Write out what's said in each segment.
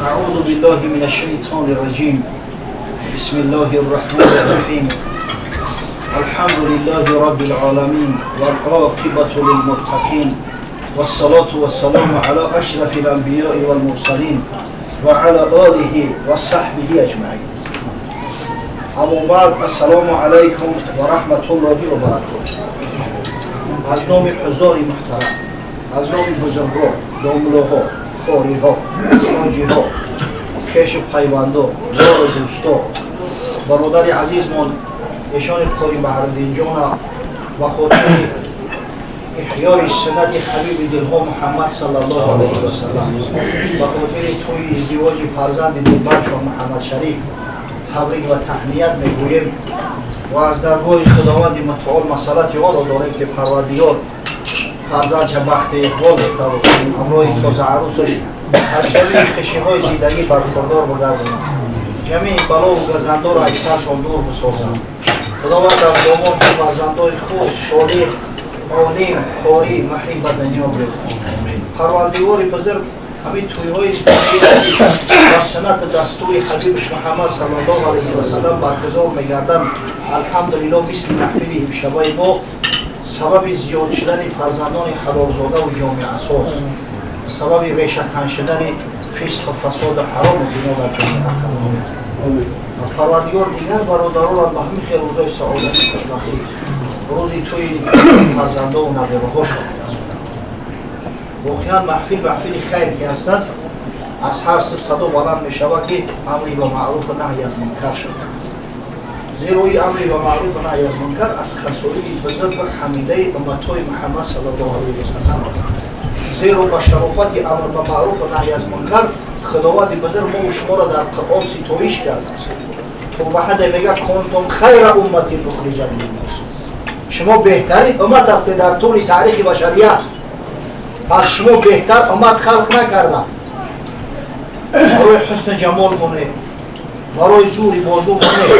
أعوذ بالله من الشيطان الرجيم. بسم الله الرحمن الرحيم. الحمد لله رب العالمين والعاقبة للمتقين والصلاة والسلام على أشرف الأنبياء والمرسلين وعلى آله وصحبه أجمعين. أما بعد، السلام عليكم ورحمة الله وبركاته. Аз номи ҳузори муҳтарам, аз номи бузургҳо, домулоҳо, қориҳо, ҳоҷиҳо, хешу пайвандо, ёру дӯсто, бародари азизмон эшони қори Баҳриддинҷона ба хотири эҳёи суннати ҳабиби дилҳо Муҳаммад саллаллоҳу алайҳи васалам, ба хотири тӯи издивоҷи фарзанди дилбаршон Муҳаммадшариф табрик ва таҳният мегӯем ва аз даргоҳи Худованди Мутаол масъалати онро дорем, ки Парвардигор фарзандша бахти иқбол битаву ҳамроҳи тозаарӯсаш аз ҷамеи хушиҳои зиндагӣ бархурдор бигардонад, ҷамеи балову газандоро аз саршон дур бисозад. Худованд аз домоншон фарзандои хуб, солеҳ, олим, қорӣ, муҳиб ба дунё биёрад. Парвардигори бузург ҳамин тӯйҳои ба суннати дастури ҳабибаш Муҳаммад саллаллоҳу алайҳи васалам баргузор мегарданд, алҳамдулилло, мисли маҳфили имшабаи мо сабаби зиёд шудани фарзандони ҳалолзодаву ҷомеасоз, сабаби решакан шудани фисқу фасоду ҳарому зино дар ҷомеа қарор. Парвардигор дигар бародаронро ба ҳамин хел рӯзои саодати, хушбахтӣ, рӯзи тӯи фарзандову набераҳошон мерасонад. Воқеан, маҳфил маҳфили хайр ки ҳастааст, аз ҳар се садо баланд мешавад, ки амри ба маъруфу наҳй аз мункар шавад, зеро ин амри ба маъруфу наҳй аз мункар аз хасоили бузург ва ҳамидаи умматҳои Муҳаммад саллаллоҳу алайҳи васалам аст. Зеро ба шарофати амр ба маъруфу наҳй аз мункар Худованди бузург мову шуморо дар Қуръон ситоиш кардааст, то ба ҳадде мега: كنتم خير أمة أخرجت للناس. Шумо беҳтарин уммат ҳастед дар тӯли таърихи башарият, пас шумо беҳтар уммат халқ накарда. Барои ҳусни ҷамол моне, барои зури бозу моне.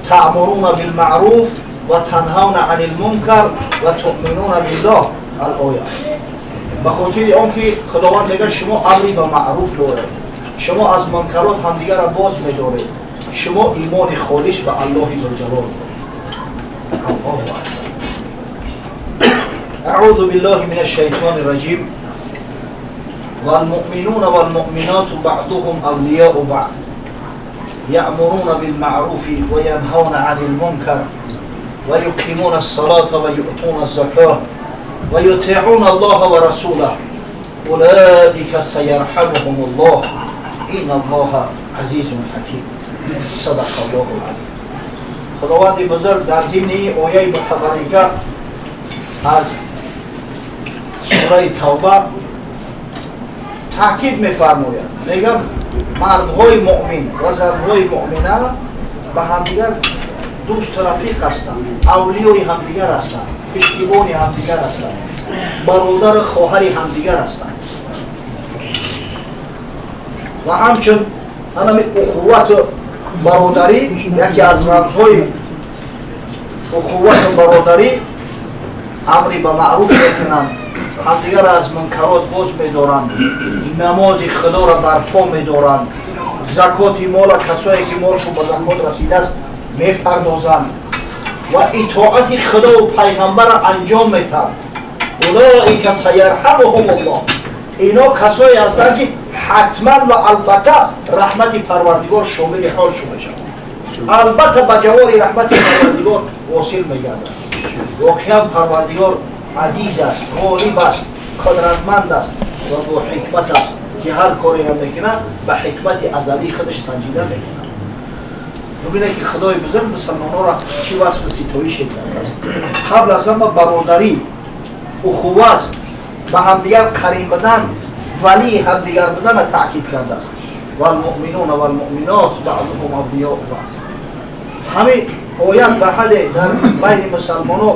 تأمرون بالمعروف وتنهون عن المنكر وتؤمنون بالله، الآية. Ба хотири он ки Худованд мегӯяд: шумо амри ба маъруф доред, шумо аз мункарот ҳамдигарро боз медоред, шумо имони холис ба Аллоҳи зулҷалол доред. Аллоҳу акбар. أعوذ بالله من الشيطان الرجيم. والمؤمنون والمؤمنات بعضهم أولياء بعض يأمرون بالمعروف وينهون عن المنكر ويقيمون الصلاة ويؤتون الزكاة ويطيعون الله ورسوله أولئك سيرحمهم الله إن الله عزيز حكيم. صدق الله العظيم. Худованди бузург дар зимни ояи мутабаррика аз сураи Тавба таъкид мефармояд, мегам: мардҳои муъмин ва занҳои муъмина ба ҳамдигар дӯсту рафиқ ҳастанд, авлиёи ҳамдигар ҳастанд, пиштибони ҳамдигар ҳастанд, бародару хоҳари ҳамдигар ҳастанд ва ҳамчун ҳанами ухувату бародарӣ, яке аз рамзҳои ухувату бародарӣ, амри ба маъруф мекунанд, ҳамдигарро аз мункарот боз медоранд, намози Худоро барпо медоранд, закоти мола, касое ки молшон ба закот расидааст, мепардозанд ва итоати Худову пайғамбарро анҷом метаҳанд. أولئك سيرحمهم الله. Ино касое ҳастанд, ки ҳатман ва албатта раҳмати Парвардигор шомили ҳолшон мешавад, албатта ба ҷавори раҳмати Парвардигор восил мегардад. Воқеан, Парвардигор азиз аст, ғолиб аст, қудратманд аст ва бо ҳикмат аст, ки ҳар кореро мекунад, ба ҳикмати азалии худаш санҷида мекунад. Бубинед, ки Худои бузург мусалмонҳоро чӣ васфу ситоише кардааст: қабл аз ҳама бародарӣ, ухуват, ба ҳамдигар қарин будан, валии ҳамдигар будана таъкид кардааст. والمؤمنون والمؤمنات بعضهم أولياء بعض. Ҳамин оят ба ҳаде дар байни мусалмонҳо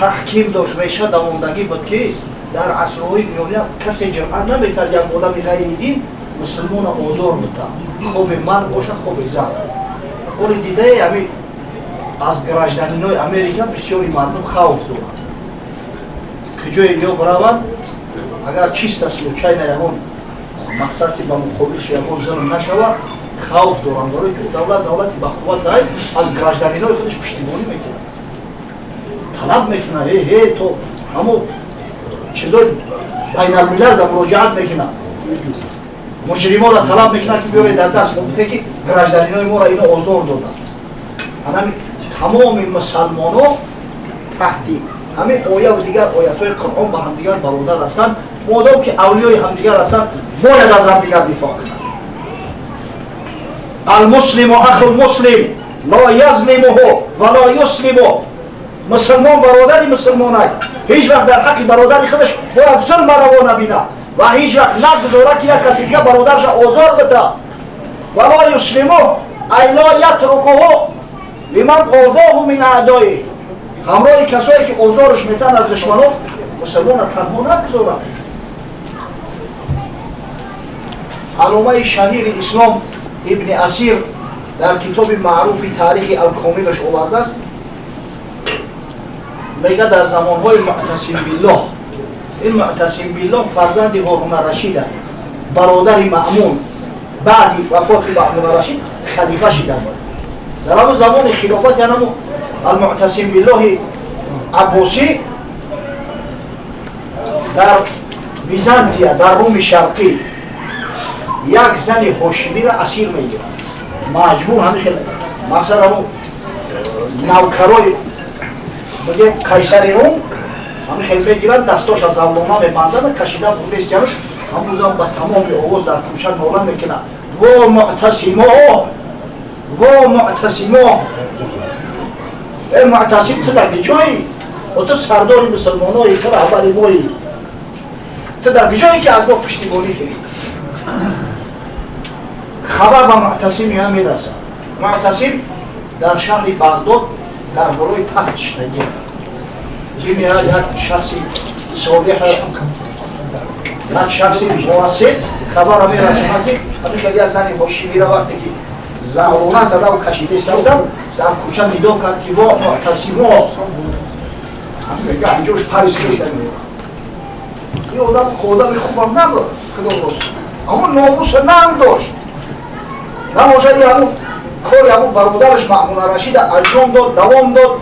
таҳким дошт, реша давондагӣ буд, ки дар асрҳои миёна касе ҷуръат намекард як одами ғайри дин мусулмона озор бита, хоби мард боша, хоби зан. Оли дидае, ҳамин аз гражданинои Америка бисёри мардум хавф доранд, куҷое ё бираванд, агар чисто случайно ягон Мақсад ки ба муқобилш ягон зулм нашавад, хавф дорам, барои ки давлат давлати бақувват ай аз гражданинои худаш пуштибонӣ мекунад, талаб мекунад, э то ҳамо чизои байналмилал да муроҷиат мекунад, муҷриморо талаб мекунад, ки биёред дар даст мо бите, ки гражданинои моро ино озор доданд. Анами тамоми мусалмоно таҳти ҳамин оя ва дигар оятҳои Қуръон ба ҳамдигар бародар ҳастанд. Модом ки авлиёи ҳамдигар ҳастанд, бояд аз ҳамдигар дифоъ кунанд. Алмуслиму ахулмуслим ло язлимуҳу ва ло юслиму. Мусулмон бародари мусулмонай, ҳеҷ вақт дар ҳаққи бародари худаш бояд зулма раво набинад ва ҳеҷ вақт нагузорад, ки як каси дига бародарша озор бида. Ва ло юслимуҳ, ай ло ятрукуҳу лиман озоҳу мин аъдоиҳ. Ҳамроҳи касое ки озорш метаҳанд аз душманон, мусулмона танҳо нагузорад. Алломаи шаҳири ислом Ибни Асир дар китоби маъруфи Таърихи Алкомилаш овардааст, мега дар замонҳои Муътасим Биллоҳ. Ин Муътасим Биллоҳ фарзанди Ҳоруна Рашида, бародари Маъмун, баъди вафоти Маъмуна Рашид халифа шида буд. Дар ҳамон замони хилофат янамо Алмуътасим Биллоҳи Аббосӣ дар Византия, дар Руми Шарқӣ, як зани ҳошимиро асир мегирад, маҷбур. Ҳамин хел мақсад ҳамон навкарои, мегем, қайсари Рум ҳамин хел мегирад, дастоша завлона мебандад, кашида бурдестиянуш. Ҳамун зан ба тамоми овоз дар кӯча нола мекунад: «Во Муътасимо, во Муътасимо! Э Муътасим, ту дар киҷоӣ? О, ту сардори мусулмонои, ту раҳбари моӣ, ту дар киҷое ки аз мо пуштибонӣ кунӣ?» Хабар ба Муътасим ям мерасад. Муътасим дар шаҳри Бағдод дар болои тахт шиштагӣ. Як шахси солиҳ, як шахси муассир хабарро мерасонад, ки ҳамин хел як зани ҳошимира вақте ки завлона задаву кашида истодам, дар кӯча нидо кард, ки во Муътасимо. Мега инҷош париз хеса. Ин одам одами хубам набуд, худо рост, аммо номуса нанг дошт. Набошад, и ҳамун кори ҳамун бародараш Маъмуна Рашида анҷом дод, давом дод.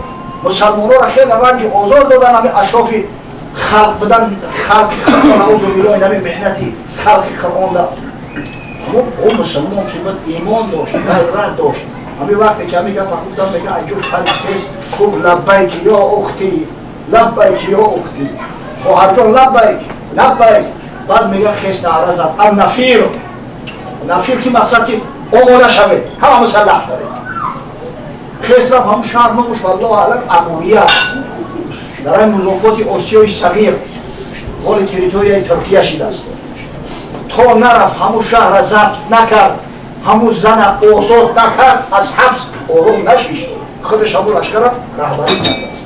Мусалмононро хеле ранҷу озор додан, ҳамин атрофи халқ будан, халқи Қуръон, наузу биллоҳ, ҳамин меҳнати халқи Қуръонда. Ӯ мусулмон ки буд, имон дошт, ғайрат дошт. Ҳамин вақте ки ҳамин гапа гуфтам, мега анҷош парид хес, гуфт: «Лаббайк ё ухти, лаббайк ё ухти, хоҳарҷон, лаббайк, лаббайк». Баъд мега хес наъра зад: «Аннафир, нафир», ки мақсад ки омода шавед, ҳама мусаллаҳ шавед. Хес рафт ҳамун шаҳр, номуш валлоҳу аълам Амурия, дар ай музофоти Осиёи Сағир, ҳоли территорияи Туркия шидааст. То нарафт ҳамун шаҳра забт накард, ҳамун зана озод накард, аз ҳабс ором нашишт. Худаш ҳамун лашкара раҳбарӣ кардааст.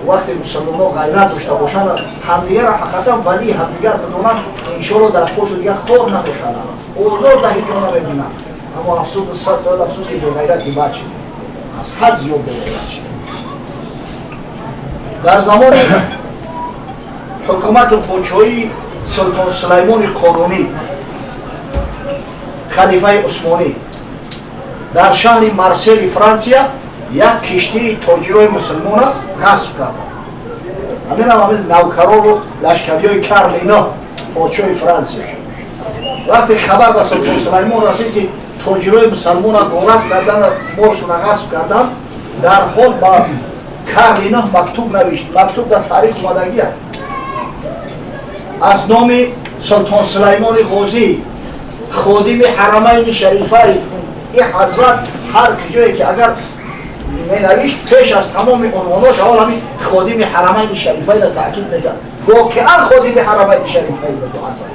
Вақте мусалмонҳо ғайрат дошта бошанд, ҳамдигарро ҳақиқатан валии ҳамдигар бидонанд, иншоалло дар пошу дигар хор намехӯранд, озор дар ҳеҷ ҷо намебинанд. Аммо афсӯс, сад сад афсӯс, ки беғайрати бад шид, аз ҳад зиёд беғайрат шид. Дар замони ҳукумату подшоҳии Султон Сулаймони Қонунӣ, халифаи усмонӣ, дар шаҳри Марсели Франсия як киштии тоҷирои мусулмона ғасб карданд. Ҳаминам ҳамин навкарову лашкариёи Карлино, подшоҳи Франсия. Вақте хабар ба Султон Сулаймон расид, ки тоҷирои мусалмона ғорат кардан, молшуна ғасб кардан, дар ҳол ба Карлино мактуб навишт. Мактуб дар таърих омадагия: «Аз номи Султон Сулаймони Ғозӣ, ходими Ҳарамайни Шарифай». Ин ҳазрат ҳар куҷое ки агар менавишт, пеш аз тамоми унвонош аввал ҳамин ходими Ҳарамайни Шарифайро таъкид мекард. Воқеан ходими Ҳарамайни Шарифай буд. Ҳазрат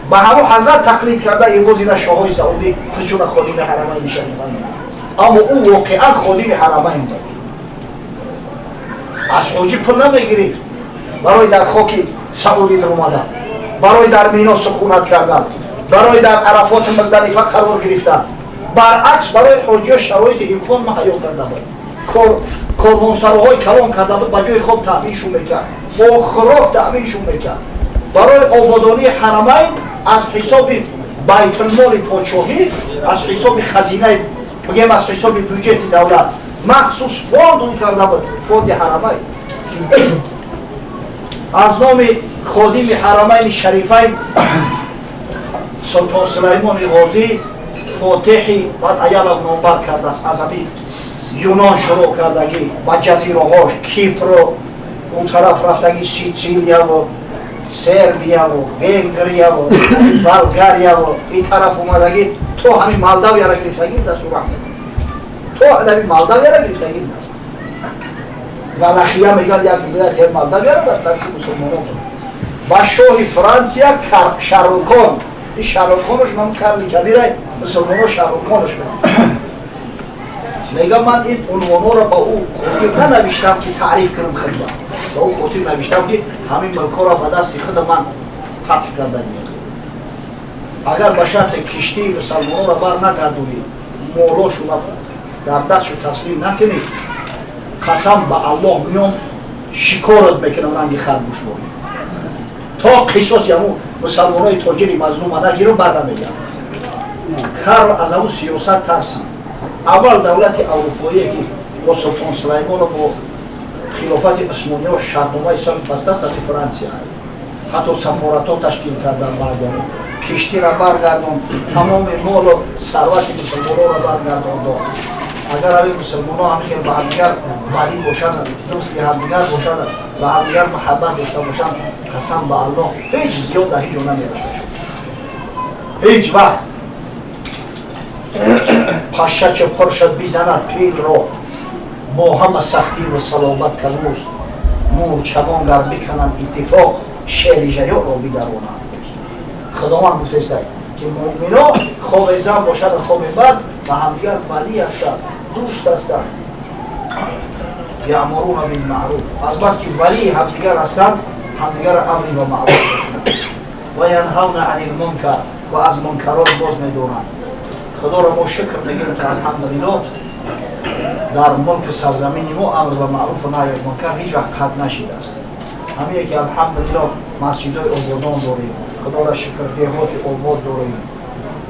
ба ҳамон ҳазрат тақлид карда, имрӯз ина шоҳои Саудӣ худшуна ходими Ҳарамайни Шарифай мекард, аммо ӯ воқеан ходими Ҳарамайн буд. Аз ҳоҷӣ пул намегирифт барои дар хоки Саудӣ даромадан, барои дар Мино сукунат кардан, барои дар Арафоти Муздалифа қарор гирифтан. Баръакс, барои ҳоҷиё шароити имкон муҳайё карда буд, корвонсароҳои калон карда буд, ба ҷои хоб таъминшон мекард, бо хӯрок таъминшон мекард. Барои ободонии ҳарамайн аз ҳисоби байтулмоли подшоҳӣ, аз ҳисоби хазинаи, бигем, аз ҳисоби бюҷети давлат махсус фонд карда буд, фонди ҳарамайн. Аз номи ходими ҳарамайни шарифайн Султон Сулаймони Ғозӣ фотиҳи, баъд аялов номбар кардааст, аз ҳамин Юнон шурӯъ кардагӣ ба ҷазираҳош, Кипру он тараф рафтагӣ, Ситсилияву Сербияву Венгрияву Болгарияву ин тараф омадагӣ, то ҳамин Молдавияро гирифтагӣ будааст. То ҳамин Молдавияро гирифтагӣ будааст. Валахия мегӯянд, як вилояти Молдавияро дар дасти мусулмонон буд. Ба шоҳи Франсия Шарлкон, ин Шарлконаш ман Карли Кабира, мусулмоно Шарлконаш мегӯям. Ман ин унвонҳоро ба ӯ хотир нанавиштам, ки таъриф кунам худба, ба ӯ хотир навиштам, ки ҳамин мулкҳоро ба дасти худа ман фатҳ карданиям. Агар ба шарте киштии мусалмонҳоро бар нагардонӣ, молошуна дар дастшу таслим накунӣ, қасам ба Аллоҳ, меом шикорат мекунам ранги харгӯшворӣ. То қисоси ҳамун мусалмонои тоҷири мазлума нагирам, бар намегардам. Карл аз ҳамун сиёсат тарсид. Аввал давлати аврупоие, ки бо Султон Сулаймону бо хилофати Усмониҳо шартномаи сулҳ бастааст, ҳамин Франсия. Ҳатто сафоратҳо ташкил кардан. Баъдони киштиро баргардон, тамоми молу сарвати мусулмононро баргардондо. Агар ҳамин мусулмонҳо ҳамин хел ба ҳамдигар валӣ бошанд, дӯсти ҳамдигар бошанд, ба ҳамдигар муҳаббат дошта бошанд, қасам ба Аллоҳ, ҳеҷ зиёд дар ҳеҷ ҷо намерасад ҳеҷ вақт. Паша чо пуршад бизанад пилро бо ҳама сахтӣ ва саломат казӯст, мӯрчагон гар бикананд иттифоқ, шери жаёрро бидаронанд. Худованд гуфтааст, ки муъмино хоби зан бошад, хоби мард, ба ҳамдигар валӣ ҳастанд, дӯст ҳастанд. یأمرون بالمعروف, аз бас ки валии ҳамдигар ҳастанд, ҳамдигарро амри ба маъруф мекунанд, وینهون عن المنکر, ва аз мункарот боз медоранд. Худоро мо шукр мегӯем, ки алҳамдулиллоҳ, дар мулки сарзамини мо амр ба маъруфу наҳй аз мункар ҳеҷ вақт қатъ нашидааст. Ҳамие ки алҳамдулиллоҳ, масҷидҳои ободон дорем, худоро шукр, деҳоти обод дорем,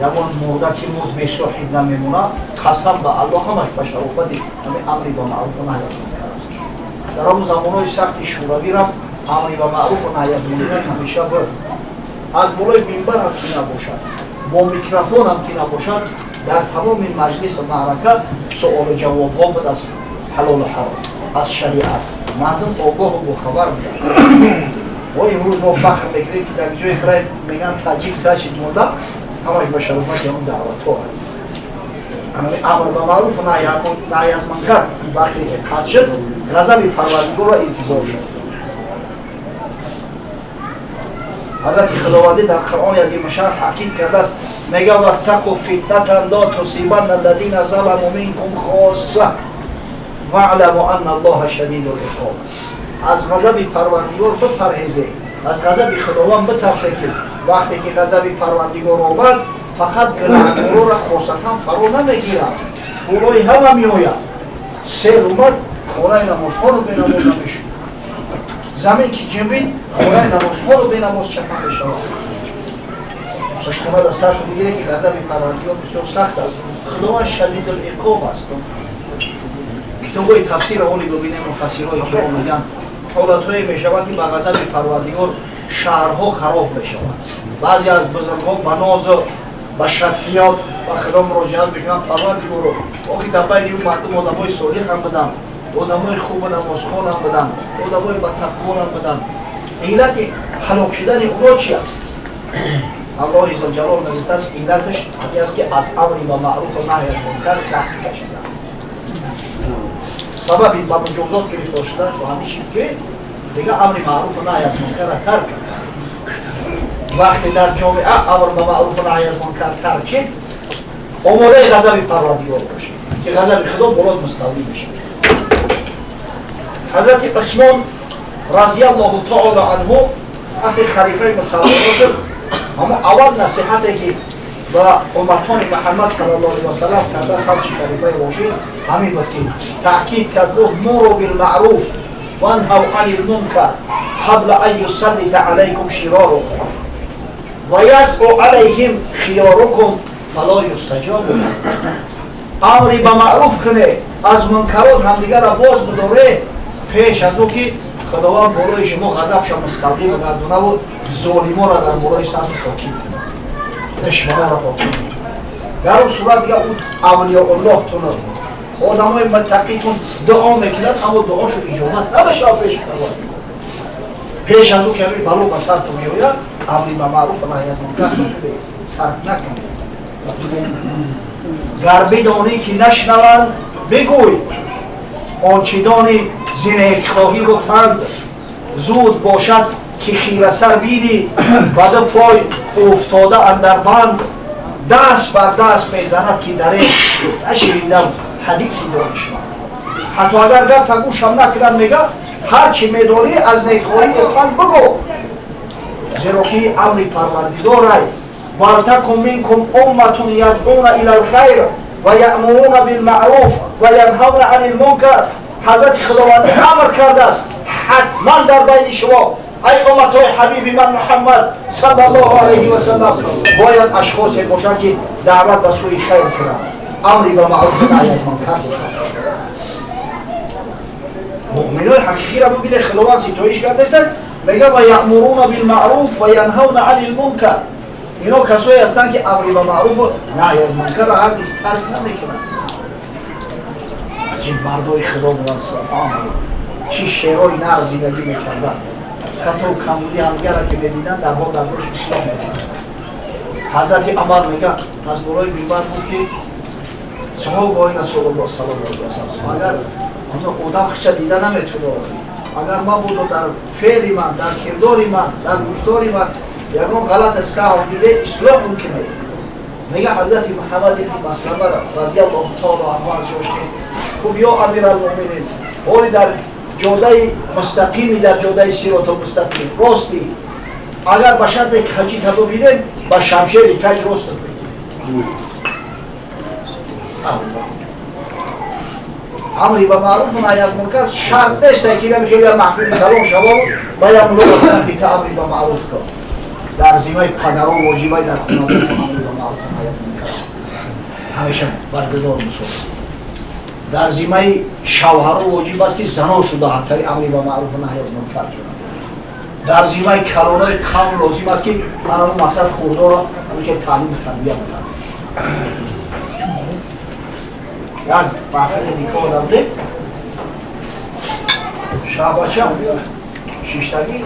ягон мурда ки мурд, бесоҳиб намемонад. Қасам ба Аллоҳ, ҳамаш ба шарофати ҳамин амри ба маъруфу наҳй аз мункар аст. Дар он замонҳои сахти шӯравӣ амри ба маъруфу наҳй аз мункар ҳамеша буд. Аз болои минбар ҳам ки набошад, бо микрофон ҳам ки набошад, дар тамоми маҷлису маърака суолу ҷавобҳо буд аз ҳалолу ҳаром, аз шариат мардум огоҳу бохабар буданд. Мо имрӯз мо фахр мекунем, ки дар ҷои край мегӯянд таҷик, значит монда. Ҳамаш ба шарофати ҳамон даъватҳо. Амр ба маъруфу наҳй аз мункар вақте ки қатъ шуд, ғазаби Парвардигорро интизор шуд. Ҳазрати Худовандӣ дар Қуръони азимушшаън таъкид кардааст, мега: واتقوا فتنة لا تصيبن الذين ظلموا منكم خاصة واعلموا أن الله شديد العقاب. Аз ғазаби Парвардигор бипарҳезе, аз ғазаби Худованд битарсе, ки вақте ки ғазаби Парвардигор омад, фақат гунаҳкорора хосатан фаро намегирад, болои ҳама меояд. Сел омад, хонаи намозхону бенамоза мешуд. Замин ки ҷунбид, хонаи намозхону бенамоз чапа мешавад. Пуштуна дар сар бигире, ки ғазаби Парвардигор бисёр сахт аст, Худованд شديد العقاب аст. Китобҳои тафсира ҳоли бибинем, муфассирҳое ки мегӯянд, ҳолатҳое мешавад, ки ба ғазаби Парвардигор шаҳрҳо хароб мешавад. Баъзе аз бузургҳо ба нозу ба шатҳиёт ба Худо муроҷиат мекунанд: «Парвардигоро, охи дар байни ӯ мардум одамои солиҳ ҳам буданд, одамои хубу намозхон ҳам буданд, одамои батақвон ҳам буданд. Иллати ҳалок шудани оно чи аст?» Аллоҳи зулҷалол мегуфтааст, иллаташ ҳамин аст, ки аз амри ба маъруфу наҳй аз мункар даст кашиданд. Сабаби ба муҷозот гирифтор шуданшо ҳамин шид, ки дига амри маъруфу наҳй аз мункарра тарк кард. Вақте дар ҷомеа амр ба маъруфу наҳй аз мункар тарк шид, омодаи ғазаби Парвардигор бошед, ки ғазаби Худо болот муставлӣ мешавад. Ҳазрати Усмон رضي الله تعالى عنه вақте халифаи мусалмонҳо шуд, ҳамо аввал насиҳате, ки ба умматони Муҳаммад صلى الله عليه وسلم кардааст, ҳамчи халифаи рошид, ҳамин буд, ки таъкид кард, гуфт: مروا بالمعروف. وانهوا عن المنكر قبل أن يسلط عليكم شراركم ويدعو عليهم خياركم فلا يستجاب لهم. امری به معروف کنه، از منکرات همدیگر را باز بداره، پیش از او که خداوند بالای شما غضبش مستولی بگردونه و ظالما را در بالای سر حاکم کنه، دشمنا را حاکم کنه. در اون صورت دیگه اون اولیاء الله تون، آدمای متقیتون دعا میکنن، اما دعاشون اجابت نمیشه پیش خداوند. پیش از او که همین بلا به سرتون میآید، امری به معروف و نهی از منکر ترک نکنید. گر بدانی که نشنوند بگوی، آنچه دانی ز نیکخواهی و پند. زود باشد که خیره سر بیدی، به دو پای افتاده اندر بند. دست بر دست میزند که در این نشنیدم حدیثی دانشمند. حتی اگر گپ تا گوشم نکردن، میگه هرچی میدانی از نیکخواهی و پند بگو، زیرا که امر پروردگار ولتکن منکم امة یدعون الی الخیر و یأمرون بالمعروف و ینهون عن المنکر. حضرت خداوند امر کرده است حتما در بین شما ای امتهای حبیب من محمد صلی الله علیه و سلم باید اشخاصی باشند که دعوت به سوی خیر کنند، امری به معروف و نهی از منکر باشند. مؤمنای حقیقی را ببینه خداوند ستایش کرده است، میگه و یأمرون بالمعروف و ینهون عن المنکر. اینا کسایی هستند که امری به معروف و نهی از منکر را هرگز ترک نمیکنند. عجیب مردای خدا بودن، سبحان الله، چی شعرهای نر زندگی میکردن. خطا و کمبودی همدیگر را که میدیدن در حال در روش اصلاح میکردن. حضرت عمر میگه از بالای منبر بود که صحابه رسول الله صلی الله علیه و سلم، اگر آدم خچه دیده نمیتونه، اگر من بود در فعل من، در کردار من، در گفتار من یگان غلط سهو دیده اصلاح ممکنه. میگه حضرت محمد ابن مسلمه را رضی الله تعالی عنه از جاش خیست، گفت یا امیرالمؤمنین، حالی در جاده مستقیمی، در جاده صراط مستقیم راستی، اگر به شرط کجی تا ببینید با شمشیر کج راست بگیرید. امری به معروف و نهی از منکر شرط نیست که اینم خیلی محفل کلام شواب و یا ملو که تا امری به معروف کن. در ذمه پدران واجبه در خانواده‌شون امری به معروف و نهی از منکر همیشه برگزار می‌شود. در ذمه شوهرها واجب است که زنا شده حتی امری به معروف و نهی از منکر شده. در ذمه کلانای قوم لازم است که تنها مقصد خورده را که تعلیم و تربیت بدن. یک محفل نکاح دارده شعبچه شیشتگی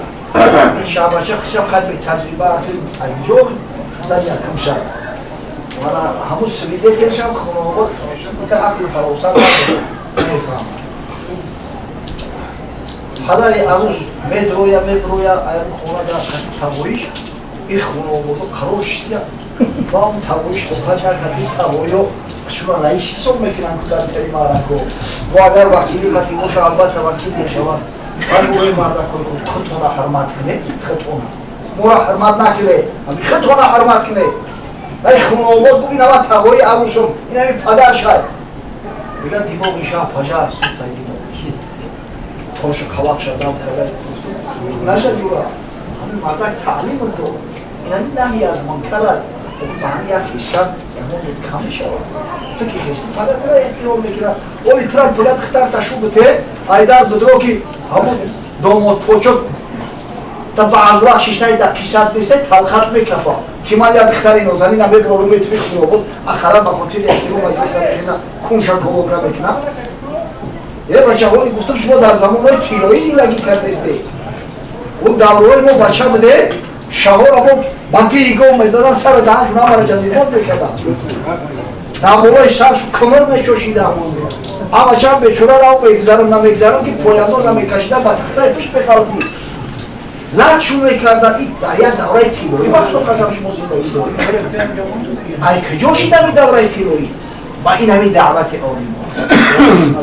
شعبچه خشم قد به تجربه اینجا زن یکم شد و همون سویده کرشم خانواد که عقل فراست نمیفهم. پدر عروس میدرویا میبرویا ایم خونه در تبویش این خانواده قرار شد با هم تبویش بخواد نکرد. تبویو شما رئیس حساب میکنن که در تری معرکو و اگر وکیلی قطعی باشه البته وکیل میشود. ولی اوی مردکای خود خودتون حرمت کنه، خودتون ما را حرمت نکنه، خودتون حرمت کنه. ولی خانواده بگو این همه تبوی عروسم، این همه پدر شد. میگن دماغ شاه پجار سوخت دماغ پاشو کلاق شدم کرد نشد جورا. همین مردک تعلیم داد، این همین نهی از منکر به همین یک خیشتن یعنی کم میشود. تو که خیشتن پدرت را احترام میکنه، ولی ترم پدرت خطر تشو بته ایدار بدرو که همون داماد پوچو تا بعض وقت شیشتایی در پیسات نیسته تلخط میکفا که من یک دختری نازنین هم ببرو میتونی خونه بود اخرا به خاطر احترام و جوش نمیخیزم کنشان کباب نمیکنم. یه بچه حالی گفتم شما در زمانهای طلایی زندگی کرده استه. اون دورهای ما بچه بوده شهر ما با گیگو میزدن سر دهنشون همه را جزیرات میکردن، در بالای سرشون کمر میچوشیدن. اما چند بیچاره را میگذرم نمیگذرم که پایانداز نمیکشیدن با تختای پشت میخوردی لطشون میکردن. این در یک دوره طلایی مخصوص قسم شما زندگی دارید. ای کجا شیدم این دوره طلایی؟ با این همین دعوت عالی ما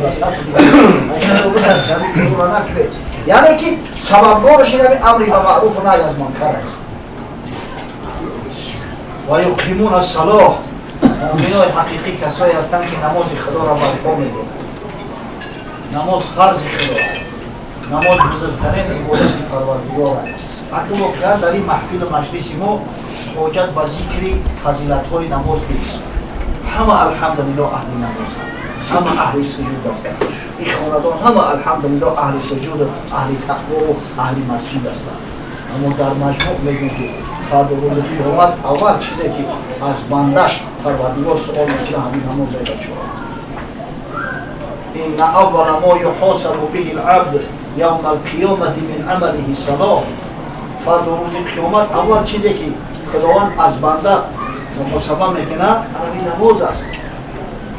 یعنی که سببگارش این همین امری به معروف و نهی از منکر است. و یقیمون الصلاة. مؤمنای حقیقی کسایی هستند که نماز خدا را برپا می‌دارند. نماز فرض خدا است. Намоз бузургтарин ибодати Парвардигор аст. Акнун воқеан дар ин маҳфилу маҷлиси мо ҳоҷат ба зикри фазилатҳои намоз нест. Ҳама алҳамдулиллоҳ аҳли намозанд, ҳама аҳли суҷуд ҳастанд. Ин хонадон ҳама алҳамдулиллоҳ аҳли суҷуду аҳли тақвову аҳли масҷид ҳастанд. Аммо дар маҷмӯъ мегӯем, ки фардо рӯзи қиёмат аввал чизе ки аз бандаш Парвардигор суол мекунад, ҳамин намоз бачаҳо. Инна аввала мо юҳосабу биҳи л-абд явма ал-қиёмати мин амалиҳи салоҳ. Фардо рӯзи қиёмат аввал чизе ки Худованд аз банда муҳосаба мекунад, ҳамин намоз аст.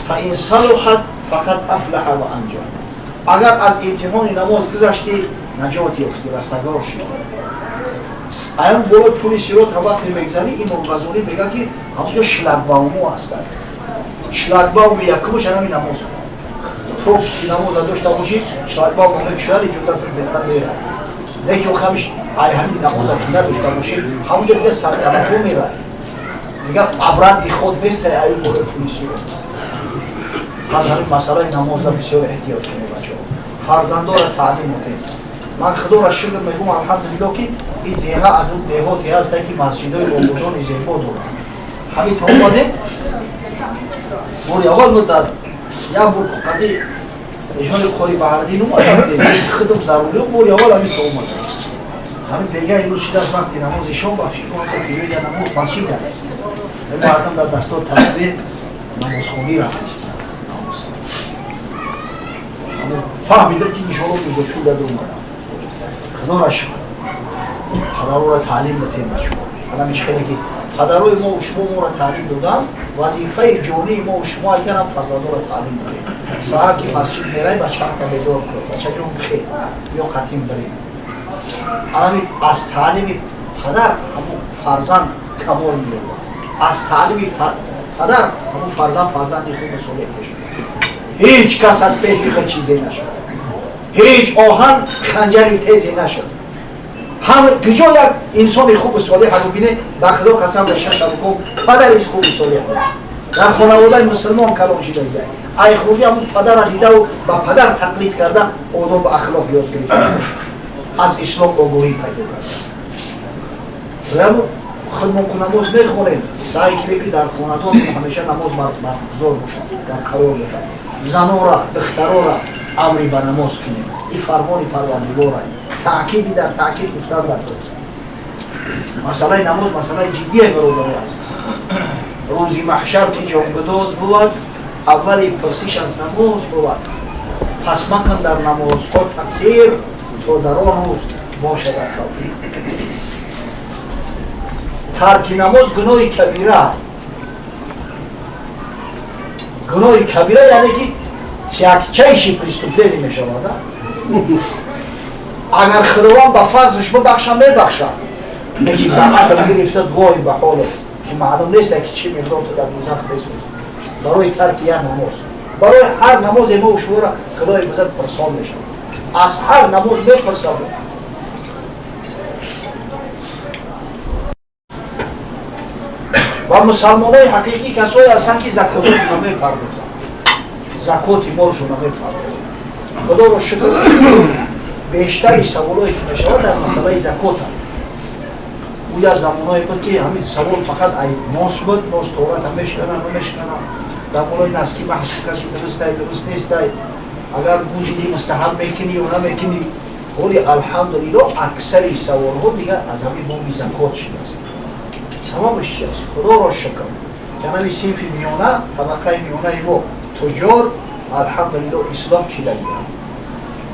Фа ин салуҳат фақат афлаҳа ва анҷа. Агар аз имтиҳони намоз гузаштӣ, наҷот ёфтӣ, растагор шудӣ. Аям болои пули сирот вақте мегзанӣ, Имом Ғазолӣ мегӯяд, ки ҳамонҷо шлагбаумҳо ҳастанд. Шлагбауми якумаш ҳамин намоз. Пропуски намоза дошта бошӣ, шлагбаум мекушояд, иҷозатат бетар мерад. Лекин ҳамиш ай ҳамин намоза ки надошта бошӣ, ҳамонҷо дига саркалато мерад. Дига обратный ход нест ай болои пули сирот. Пас ҳамин масъалаи намоза бисёр эҳтиёт кунед, бачаҳо. Фарзандора таълим кунед. Ман Худоро шукр мегӯм, алҳамдулиллоҳ, ки ин деҳа аз он деҳоте ҳастад, ки масҷидҳои ободони зебо доранд. Ҳамин то омадем, бори аввал мо дар як бор қади эшони Қори Баҳриддин омадам, худам зарурӣ, бори аввал ҳамин то омадам. Ҳамин бега имрӯз шидааст, вақти намози шом ба фикр омадам, ки ҷои намоз масҷид аст. Мардум дар дастор тасбеҳ намозхонӣ рафтистанд. Фаҳмидам, ки иншоалло мирзочул дад омадам. Худоро шукр. Падарора таълим додем, бачаҳо. Ҳамин хеле ки падарои мо шумо моро таълим доданд, вазифаи ҷонии мо шумо айканам фарзандоро таълим додем. Саҳар ки масҷид мерай, бачаамка бедор кун, бачаҷон, бихел ё қатим бирем. Ҳамин аз таълими падар ҳамун фарзанд камол меёбад. Аз таълими падар ҳамун фарзанд фарзанди хуби солеҳ мешавад. Ҳеҷ кас аз пеши худ чизе нашуд, ҳеҷ оҳан ханҷари тезе нашуд. Ҳам куҷо як инсони хуби солеҳ бубине, ба Худо қасам, решаша бикун, падари хуби солеҳ дошт, дар хонаводаи мусулмон калон шида, ай хурдӣ ҳамун падара дидаву ба падар тақлид карда, одобу ахлоқ ёд гирифтааст, аз ислом огоҳӣ пайдо кардааст. Худмон ку намоз мехонем, саъй кунем, ки дар хонадон ҳамеша намоз баргузор бошад, барқарор бошад. Занора, духтарора амри ба намоз кунем. Ин фармони Парвардигора, таъкиди дар таъкид гуфтан дар масъалаи намоз масъалаи ҷиддие, бародари азиз. Рӯзи маҳшар ки ҷонгудоз бувад, аввали пурсиш аз намоз бувад. Пас макун дар намозҳо тақсир, то дар он рӯз бошадат тавфиқ. Тарки намоз гуноҳи кабира. Гуноҳи кабира яъне ки тягчайший преступление мешавад. Агар Худованд ба фазлш бибахша, мебахшад, лекин ба адл гирифта, вой ба ҳоле ки маълум нест, ки чӣ миқдор ту дар дузах месӯзӣ барои тарки як намоз. Барои ҳар намозе мо шуморо Худои бузург пурсон мешавад, аз ҳар намоз мепурсад. Ва мусалмонои ҳақиқӣ касое ҳастанд, ки закоташона мепардозанд, закоти молшона мепардозанд. Худоро шукр, бештари саволое ки мешавад, дар масъалаи закота. Ӯ як замоное буд, ки ҳамин савол фақат ай нос буд: нос тората мешканам, намешканам, дар болои наски маҳз каши дурустай, дуруст нестай, агар гузини мустаҳаб мекунӣ ё намекунӣ. Ҳоли алҳамдулиллоҳ, аксари саволҳо дигар аз ҳамин боби закот шудааст. Сабабаш чи аст? Худоро шукр, ҷанаби синфи миёна, табақаи миёнаи мо, туҷор, алҳамдулиллоҳ, ислом чида гиранд.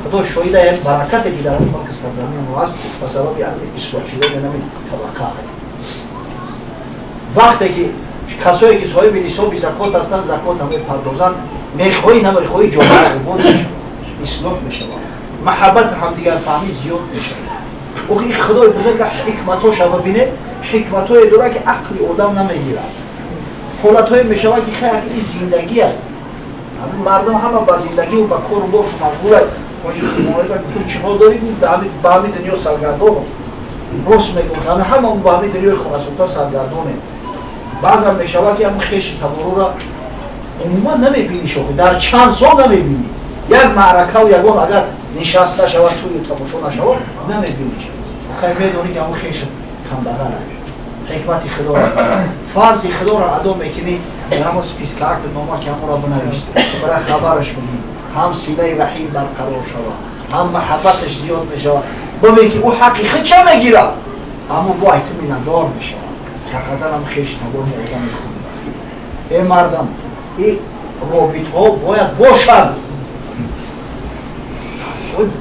Худо шоҳида, як баракате ки дар ҳамин мулки сарзамини мо ҳаст, ба сабаби ислоҳ шудани ҳамин табақа. Вақте ки касое ки соҳиби нисоби закот ҳастанд, закот мепардозанд, мехоҳӣ намехоҳӣ, ҷомеа обод мешавад, ислоҳ мешавад, маҳаббати ҳамдигарфаҳмӣ зиёд мешавад. Охи Худои бузург ҳикматҳоша бибинед, ҳикматҳое дорад, ки ақли одам намегирад. Ҳолатҳое мешавад, ки хай, ин зиндагӣ аст, мардум ҳама ба зиндагиву ба кору боршу машғулад. Ҳоҷи Химоева гуфтум, чӣ ҳол дорӣ? Ба ҳамин дунё саргардонам. Рост мегӯм, ҳама ба ҳамин дунёи хонасохта саргардонем. Баъзан мешавад, ки ҳамн хеши таборура умуман намебинӣ, шохи дар чанд сол намебинӣ. Як маъракаву ягон агар Нишаст нашавад, тӯю тамошо нашавад, намебиниш. Хай медонӣ ки ҳамон хешат камбағал аст. Ҳикмати Худоро, фарзи Худоро адо мекунӣ, дар ҳамон списка акднома ки ҳамонро бинавис, барои хабараш бигӣ, ҳам силаи раҳим барқарор шавад, ҳам маҳаббаташ зиёд мешавад. Бибин ки ӯ ҳаққи худ ча мегирад, аммо бо ай ту миннатдор мешавад, ки ҳақиқатан ҳам хеши табор одами хуб аст. Э мардам, и робитҳо бояд бошанд.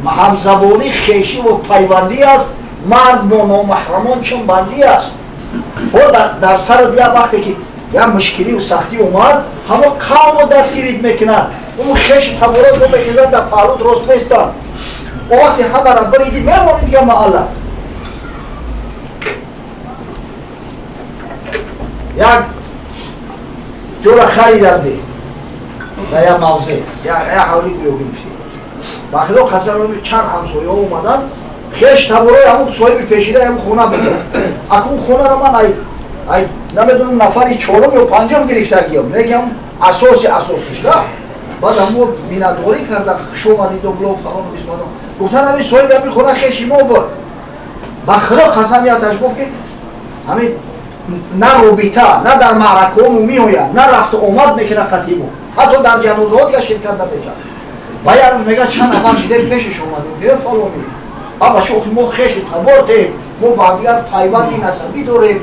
Ҳамзабонӣ хешиву пайвандӣ аст, мард бо номаҳрамон чун бандӣ аст. Дар сарат як вақте ки як мушкилию сахтӣ омад, ҳамо қавму дастгирит мекунад, он хеши таборот мехезад, дар паҳлут рост местанд. О вақте ҳамара бириди, мемонӣ дига маҳалла. Як ҷора харидам, дар як мавзеъ як ҳавли гӯё гирифтем. Ба Худо қасам, чанд ҳамсояҳо омаданд, хеш таборои ҳамун соҳиби пешидаи ҳамун хона буданд. Акун хонаро ман ай намедонам, нафари чорум ё панҷум гирифтагиям, мегам асоси асосиш да. Баъд ҳамо миннатдорӣ карда, хуш омадиду блок фалону бисмадон. Гуфтан, ҳамин соҳиби ҳамин хона хеши мо буд. Ба Худо қасам, яташ гуфт, ки ҳамин на робита, на дар маъракаҳо меояд, на рафту омад мекунад қатибу, ҳатто дар ҷанозаҳо дига ширкат намекард. Ва як рӯз мега, чанд нафар шидем, пешаш омадем, э фалони, аба чо мо хеши табортем, мо ба ҳамдигар пайванди насабӣ дорем.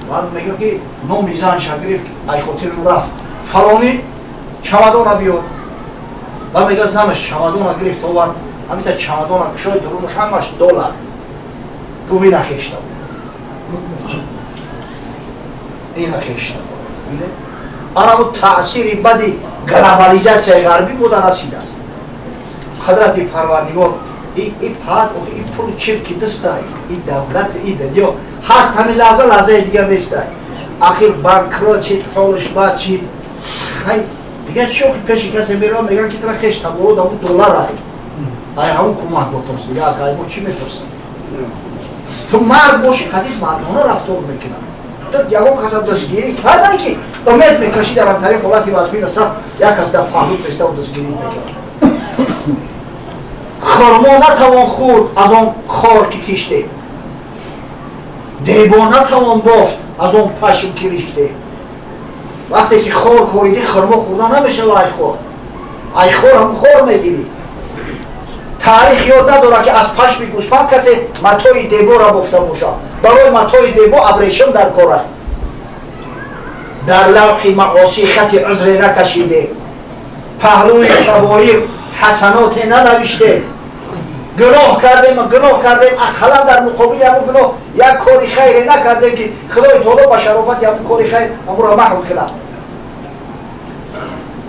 Баъд мега, ки номи занша гирифт, ай хотиру рафт, фалони чамадона биёр. Ба мега, занаш чамадона гирифт, овард, ҳамита чамадона кушои, дурунаш ҳамаш доллар. Гуфт, ина хешта, ина хешта. Анамо таъсири бади глобализатсияи ғарбӣ буда расидааст. Қадрати Парвардигор, и пад, и пул чип ки дастай, и давлат, и дунё ҳаст, ҳамин лаҳза, лаҳзаи дигар нестай. Ахир банкрот шид, ҳолаш бад шид. Хай дигар чӣ, охи пеши касе меравам, мегӯянд, ки тара хеш табород ҳамун доллар ай ҳамун кӯмак бипурс. Дигар ай мо чӣ мепурсем? Ту мард бошӣ, қадим мардона рафтор мекунад. Ту ягон каса дастгирӣ кардан, ки умед мекашӣ, дар ҳамтари ҳолати вазмина сахт як кас дар паҳлут места, дастгирӣ мекунад. Хурмо натавон хӯрд аз он хор, ки киштем, дебо натавон бофт аз он пашм, ки риштем. Вақте ки хор коридӣ, хурмо хӯрда намешава. Ай хор, ай хор ҳам хор мегирӣ. Таърих ёд надорад, ки аз пашми гӯспанд касе матои дебора бофта бошад. Барои матои дебо абрешим дар кор аст. Дар лавҳи маосӣ хати узре накашидем, паҳлӯи кабоир ҳасаноте нанавиштем. Гуноҳ кардем, гуноҳ кардем, ақаллан дар муқобили ҳамун гуноҳ як кори хайре накардем, ки Худои Таоло ба шарофати ҳамун кори хайр ҳамунро маҳв кунад.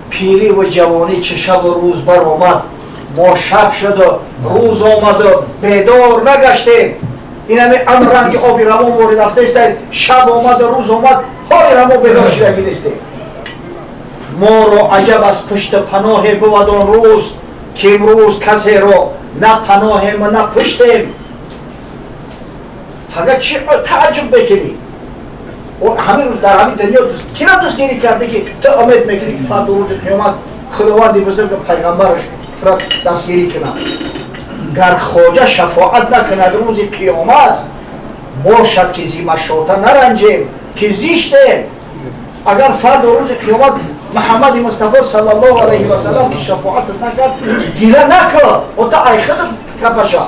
Пириву ҷавонӣ чӣ шабу рӯз баромад, мо шаб шуду рӯз омаду бедор нагаштем. Инами амранги оби равон вори рафтаиста, шаб омаду рӯз омад, ҳоли рамо бедор шидагӣ нестем. Моро аҷаб аз пушти паноҳе бувад он рӯз, ки имрӯз касеро на паноҳем, на пуштем. Пага чӣ тааҷҷуб мекунӣ? Ҳамин рӯз дар ҳамин дунё кира дастгирӣ карде, ки ту умед мекунӣ, ки фардо рӯзи қиёмат Худованди бузург, пайғамбараш тура дастгирӣ кунад? Гар хоҷа шафоат накунад рӯзи қиёмат, бошад, ки зимашота наранҷем, ки зиштем. Агар фардо рӯзи қиёмат Муҳаммади Мустафо саллаллоҳу алайҳи васаллам ки шафоатат накард, гира накар, ота айхада капаша.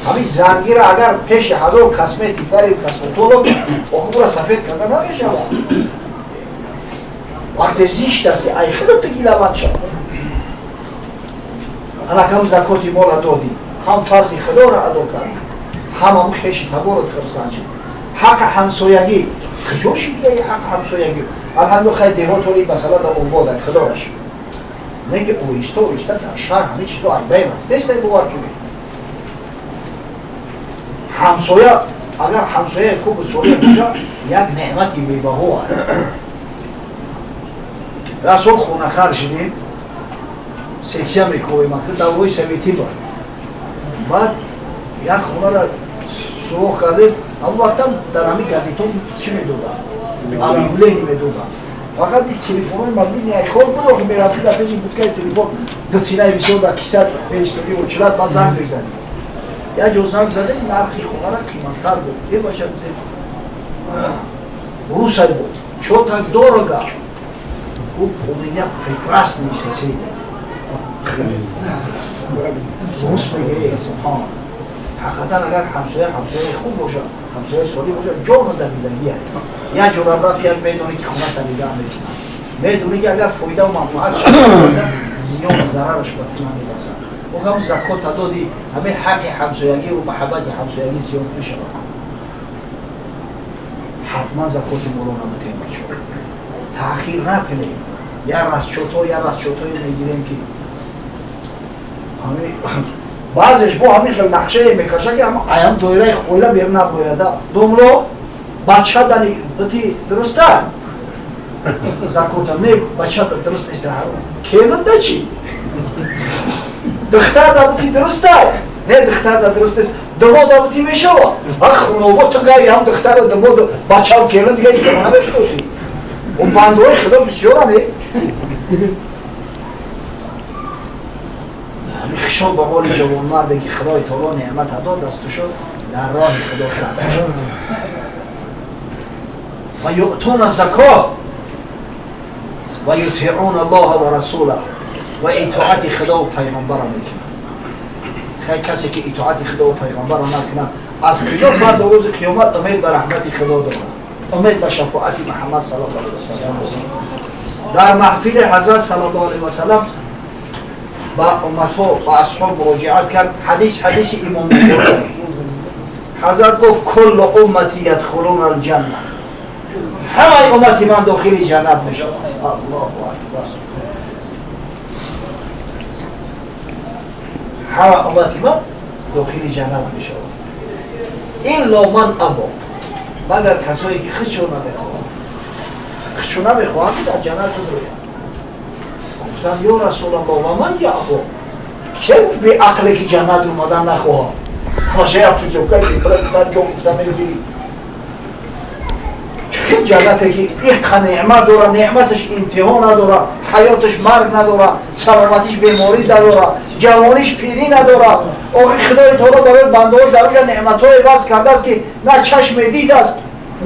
Ҳамин зангира агар пеши ҳазор косметик бари, косметолог, охи ура сафед карда намешавад. Вақте зишт асти, айхада ту гилаванд шав. Алак ҳам закоти мола додӣ, ҳам фарзи Худоро адо кардӣ, ҳам ҳам хеши таборат хурсанд шид. Ҳаққи ҳамсоягӣ куҷо шид? Дигаи ҳаққи ҳамсоягӣ, алҳамду, хай, деҳот ҳоли масъала дар обода, Худоро шукр. Не ки оҳиста оҳиста дар шаҳр ҳамин чизо айбайн рафтеста. Бовар кунед, ҳамсоя, агар ҳамсояи хубу солеҳ бошад, як неъмати бебаҳо аст. Расол хонахар шудем, сексия мекобем, даврои советӣ буд. Баъд як хонаро суроғ кардем. Ҳамон вақтам дар ҳамин газетҳо чӣ медоданд, объявление медоданд. Фақат ин телефонҳои мобилни айхор буд, ки мерафти дар пеши будкаи телефон ду тинаи бисёр дар киса меистоди, очилат ба занг мезадӣ. Як ҷо занг задем, нархи хонара қиматтар буд. Е бача гуфтем, русай буд. Чё так дорого? Гуфт, у меня прекрасные соседи. Рус мегӯяд, субҳон. Ҳақиқатан агар ҳамсоя ҳамсояи хуб бошад, ҳамсояи солим бошад, ҷону давидагия. Як ҷо рафт, як медонӣ ки хоната нигаҳ мекунад. Медонӣ ки агар фоидаву манфаатш намерасад, зиёну зарараш ба ту намерасад. Ӯ ҳам закота додӣ, ҳамин ҳаққи ҳамсоягиву маҳаббати ҳамсоягӣ зиёд мешавад. Ҳатман закоти моло набутем, бачо. Таъхир накунем. Я расчётҳое мегирем ки баъзеш бо ҳамин хел нақшае мекаша, ки аям доираи оила берун набояда. Домро бача дани бити дуруста закота не, бача дуруст нест, келин да чӣ, духтар да бити дуруста не, духтар да дуруст нест, домод да бити мешава. А хунобо ту гай ҳам духтару домоду бачаву келин дига ҳеҷ кама намешиносӣ. О бандҳои худо бисёране. Хишоб ба ҳоли ҷавонмарде ки Худои таоло неъмат дод, дастушо дар роҳи Худо сарф ва юътуна закот ва ютиъуна Аллоҳа ва расулаҳ, ва итоати Худову пайғамбарро мекунад. Хай, касе ки итоати Худову пайғамбарро накунад, аз куҷо фарда рӯзи қиёмат умед ба раҳмати Худо дорад, умед ба шафоати Муҳаммад саллаллоҳу алайҳи васаллам? Дар маҳфили ҳазрат саллаллоҳу алайҳи васаллам ба умматҳо, ба асҳоб муроҷиат кард. Ҳадис ҳадиси имом Бухорӣ. Ҳазрат гуфт: куллу уммати ядхулуна алҷанна, ҳамаи уммати ман дохили ҷаннат мешаванд. Аллоҳу акбар! Ҳама уммати ман дохили ҷаннат мешаванд, илло ман або, магар касое ки худшон намехоҳанд, худшон намехоҳанд ки дар ҷаннат бидроянд. Гуфтанд: ё Расулаллоҳ, ва ман яъбо, ке беақле ки ҷаннат омадан нахоҳад? Ҳамаша як путёвка дар ҷо гуфта мегирӣ. Чӣ ҷаннате ки иққа неъмат дора, неъматаш интиҳо надора, ҳаёташ марг надора, саломатиш беморӣ надора, ҷавониш пирӣ надора. Охи Худои таоло барои бандаҳош дар оҷа неъматҳое вазъ кардааст, ки на чашме дидааст,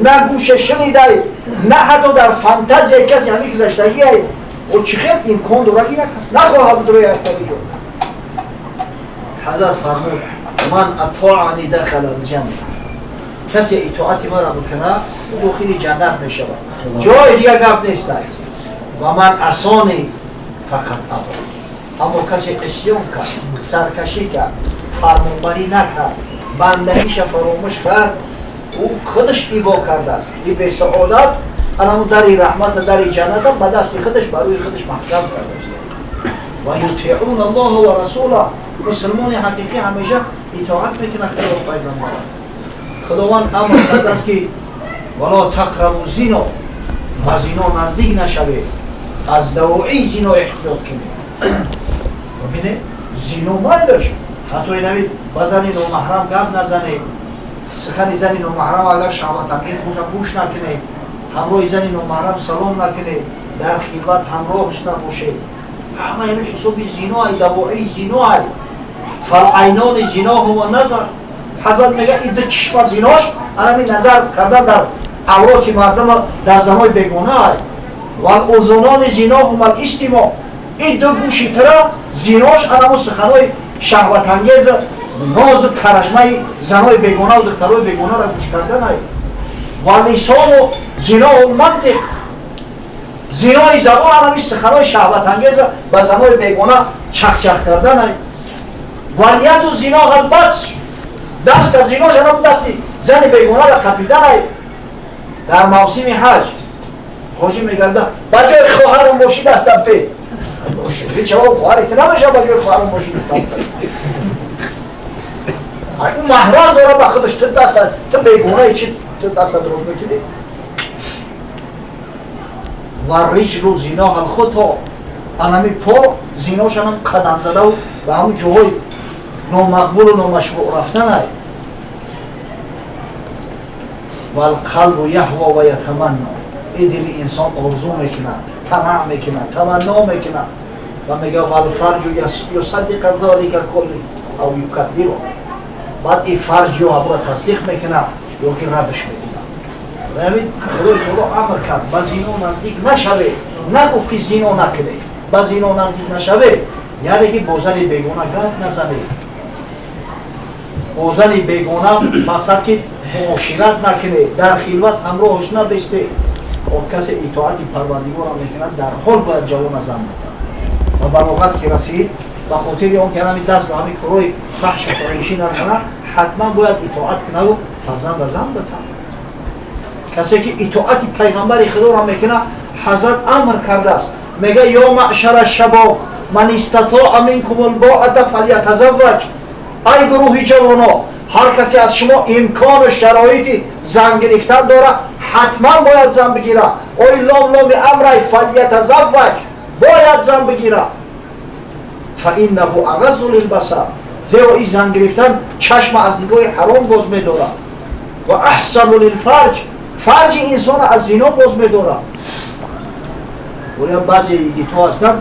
на гӯше шунидай, на ҳатто дар фантазияи касе ҳамин гузаштагиай. О чӣ хел имкон дорад ки як кас нахоҳад бидрои яккариҷо? Ҳазрат фармуд: ман атоани дахала алҷанна, касе итоати маро бикунад, ӯ дохили ҷаннат мешавад, ҷои дига гап нестай. Ва ман асони фақат або, аммо касе исён кард, саркашӣ кард, фармонбарӣ накард, бандагиша фаромӯш кард, ӯ худаш ибо кардааст. И бесаодат анамо дари раҳмата, дари ҷанната ба дасти худаш ба рӯи худаш маҳкам кардааст. Ва ютиъуна Аллоҳа ва расулаҳ, мусулмони ҳақиқӣ ҳамеша итоат мекунад Худо пайғамбара. Худованд амр кардааст ки вало тақрабу зино, ба зино наздик нашавед, аз давоии зино эҳтиёт кунед. Бибинед, зино майлаш, ҳатто инами ба зани номаҳрам гап назанед, сухани зани номаҳрам агар шаҳватангез бошад, гӯш накунед, ҳамроҳи зани номаҳрам салом накунед, дар хилват ҳамроҳш набошед. Ҳама ами ҳисоби зиноай, давоии зиноай. Фалайнони зиноҳума назар. Ҳазрат мега, ин ду чишма зинош анами назар кардан дар авроти мардама, дар занои бегонаай. Валузунони зиноҳума истимо, ин ду гӯши тира зинош анамо суханои шаҳватангез, нозу карашмаи занои бегонаву духтарои бегонаро гӯш карданай. Ва лисону зиноу мантиқ, зинои забон анами суханои шаҳватангеза ба занои бегона чахчах карданай. Валяду зиноҳал батш, даста зинош анам дасти зани бегонара қапиданай. Дар мавсими ҳаҷ ҳоҷӣ мегарда, ба ҷои хоҳарам бошӣ, дастам пе чаво, хоҳари ту намеша, ба ҷои хоҳарам бошӣ. Ӯ маҳрам дора ба худаш, ту даста, ту бегонаи чи, ту даста дуруст мекунӣ? Ва риҷлу зиноҳал хуто, анами по зинош анам қадам задаву ба ҳамун ҷоҳои номақбулу номашруъ рафтанай. Валқалбу яҳво ва ятаманно, Ин дили инсон орзу мекунад, тамаъ мекунад, таманно мекунад ва мегӯяд: валфарҷу юсаддиқа залика кулли ав юкаддибу. Баъд ин фарҷ ё ҳамуро тасдиқ мекунад, ё ки раддаш мекунад. Ҳамин Худои Таоло амр кард: ба зино наздик нашавед. Нагуфт, ки зино накунед, ба зино наздик нашавед, яъне ки бо зани бегона гап назанед, бо зани бегона, мақсад ки муошират накунед, дар хилват ҳамроҳаш набестед. Касе итоати Парвардигорам мекунад, дар ҳол бояд ҷавона зан битад ва балоғат ки расид, ба хотири он ки ҳами даст ба ҳами корҳои фаҳшу фоҳишӣ назанад, ҳатман бояд итоат кунаду фарзанда зан битад. Касе ки итоати пайғамбари Худоро мекунад, Ҳазрат амр кардааст, мега: ё маъшара шабоб, ман истатоа минкум лбоата фалятазавваҷ. Ай гурӯҳи ҷавоно, ҳар касе аз шумо имкону шароити зан гирифтан дорад, ҳатман бояд зан бигирад. Ой, лом ломи амрай, фалятазавваҷ, бояд зан бигирад. Фаиннаҳу ағаззу лилбасар, зеро ин зан гирифтан чашма аз нигоҳи ҳаром боз медорад, ва аҳсану лилфарҷ, фарҷи инсона аз зино боз медорад. Оя баъзе йигитҳо ҳастанд,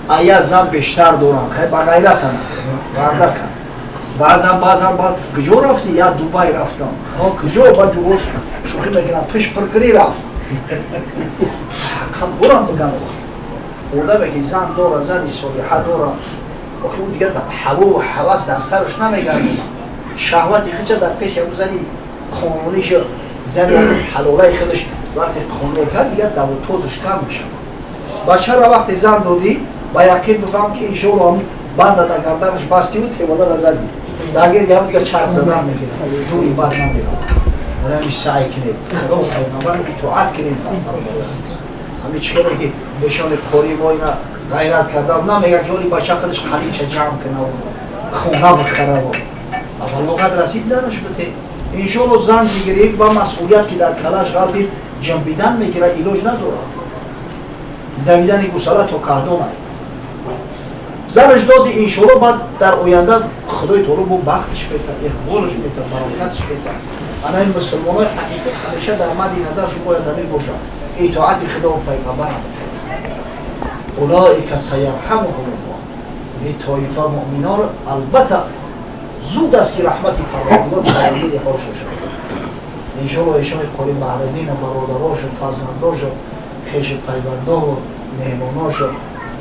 ая зан бештар доранд, хай, ба ғайратан вардакан. Баъзан баъд: куҷо рафтӣ? Я Дубай рафтам. Куҷо? Ба ҷурош шӯхӣ мекунам, пиш пиркирӣ рафт. Бурам биган, одаме ки зан дора, зани солиҳа дора, охи ӯ дигар ҳавову ҳавас дар сараш намегардонад. Шаҳвати худша дар пеши ӯ зани қонуниша, зани ҳалолаи худаш вақте қонун кард, дигар давотозаш кам мешавад. Бачаро вақте зан додӣ, ба яқин бифаҳм, ки иншоалло ҳамин банда дар гарданаш бастиву тевалара задӣ, дагер ям дигар чарх задан мегирад, дури бад намеравад. Ҳамин саъй кунед, Худо пайғамбар итоат кунед. Ҳамин чӣ хеле ки эшони қори мо ина ғайрат кардам, намега ки оли бача худаш қалича ҷамъ кунаву хона бихараву аввалоқат расид, занаш бите. Иншоалло зан бигирифт ва масъулият ки дар калаш ғалтид, ҷамбидан мегирад, илоҷ надорад. Давидани гусала то каҳдонай. Занаш доди, иншоалло баъд дар оянда Худои Таоло бо бахтиш метад, иқболаш метад, баракаташ метад. Ана ин мусулмонои ҳақиқӣ ҳамеша дар мадди назаршон бояд ҳамин бошад: итоати Худо пайғамбарам. Улоика саярҳамуҳумуллоҳ. Ин тоифа муъминонро албатта зуд аст, ки раҳмати Парвардигор фарогири ҳолшон шавад. Иншоалло эшони қори Баҳраддина, бародарошо, фарзандошо, хеши пайвандову меҳмоношо,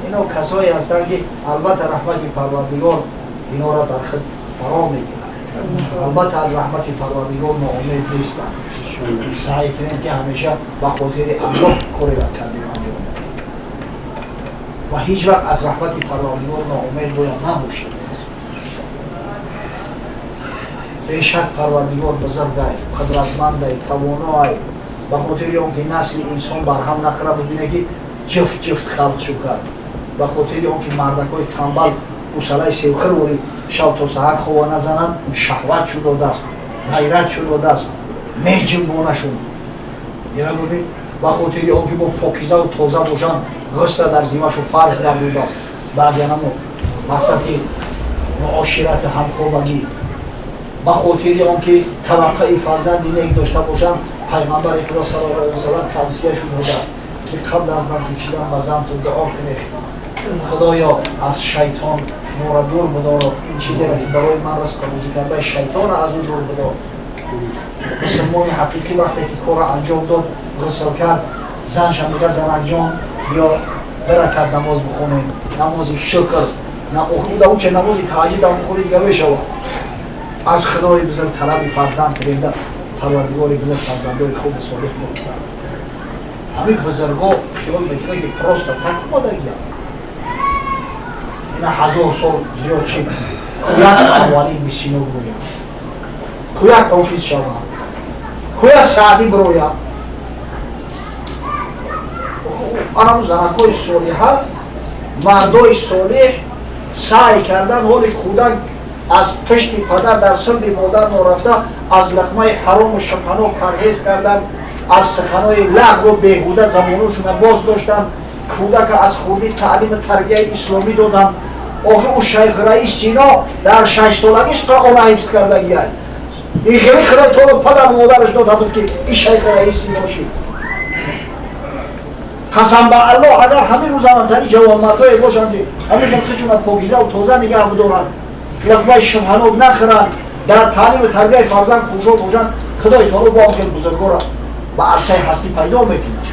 ино касое ҳастанд, ки албатта раҳмати Парвардигор инора дар худ фаро мегирад. Албатта аз раҳмати Парвардигор ноумед нестанд. Саъй кунем, ки ҳамеша ба хотири Аллоҳ кореро кардем, анҷом ва ҳеҷ вақт аз раҳмати Парвардигор ноумед бояд набошем. Бешак, Парвардигор бузургай, қудратмандай, тавоноай. Ба хотири он ки насли инсон барҳам нахӯра, бибине ки ҷифт ҷифт халқ шу кард. Ба хотири он ки мардакҳои тамбал гусалаи севхир вори шав то саҳар хова назананд, шаҳват шу додааст, ғайрат шу додааст, меҷимбонашун ина бибин. Ба хотири он ки бо покизаву тоза бошанд, ғусла дар зимашу фарз гардудааст. Баъд янамо мақсад ки муоширати ҳамхобагӣ. Ба хотири он ки таваққаи фарзанди нек дошта бошанд, Пайғамбари Худо саллаллоҳу алайҳи васаллам тавсия шудааст, ки қабл аз наздик шудан ба зан ту дуо кунед: Худоё, аз шайтон моро дур бидоро, чизеро ки барои ман ризқу рӯзӣ карда, шайтонро аз ӯ дур бидор. Мусулмони ҳақиқӣ вақте ки корро анҷом дод, ғусл кард, занша мега: занакҷон, биё, 2 ракат намоз бихонем, намози шукр. Уче намози таҳаҷҷудам бихонӣ, дига мешавад. Аз Худои бузург талаби фарзанд кунем, Парвардигори бузург фарзандои хубу солеҳ мекунад. Ҳамин бузурго хиёл мекунад, ки просто так омадагиям. Ина 1000 сол зиёд чи кӯяк аввали Ибни Сино броям, кӯяк Ҳофиз шавам, кӯяк Саъдӣ броям. Анаму занакҳои солиҳа, мардои солеҳ саъй кардан, ҳоли кӯдак аз пишти падар дар силби модар норафта, аз лақмаи ҳарому шубҳанок парҳез кардан, аз суханои лағву беҳуда забоношона боз доштан, кӯдака аз хурдӣ таълиму тарбияи исломӣ додан. Охир ӯ Шайх Раис Сино дар 6 солагиш Қуръона ҳифз кардагиай. Ин хеле Худои Таоло падару модараш дода буд, ки ин Шайх Раис Сино шид. Қасам ба Аллоҳ, агар ҳамин рӯз ҳамтари ҷавонмардое бошанд, ки ҳамин худшона покиза ва тоза нигаҳ бидоранд, луқмаи шубҳанок нахӯранд, дар таълиму тарбияи фарзанд кӯшо бошанд, Худои таоло бо он бузургора ба арсаи ҳастӣ пайдо мекунад.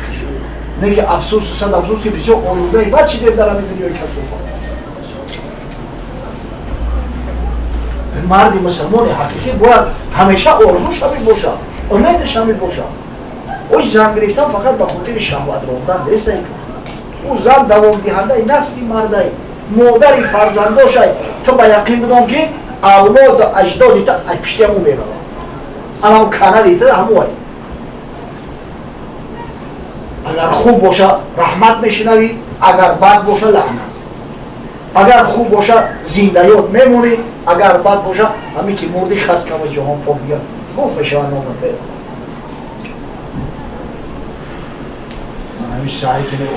Не ки афсӯсу сад афсӯс, ки бисёр олудаи бад шидем дар ҳамин дунёи касофат. Марди мусулмони ҳақиқӣ бояд ҳамеша орзуш ҳамин бошад, умедаш ҳамин бошад. Ӯ зан гирифтан фақат ба хотири шаҳват рондан нест. Ӯ зан давомдиҳандаи насли мардай, модари фарзандошай. Ту ба яқин бидон, ки авлоду аҷдоди ту аз пишти ҳамун меравад. Анам канади ту ҳамуай. Агар хуб боша, раҳмат мешунавӣ, агар бад боша, лаънат. Агар хуб боша, зиндаёт мемонӣ, агар бад боша, ҳамин ки мурди, хас кама ҷаҳон пок дига гум мешавад номат. Ҳамин саъй кунӣ.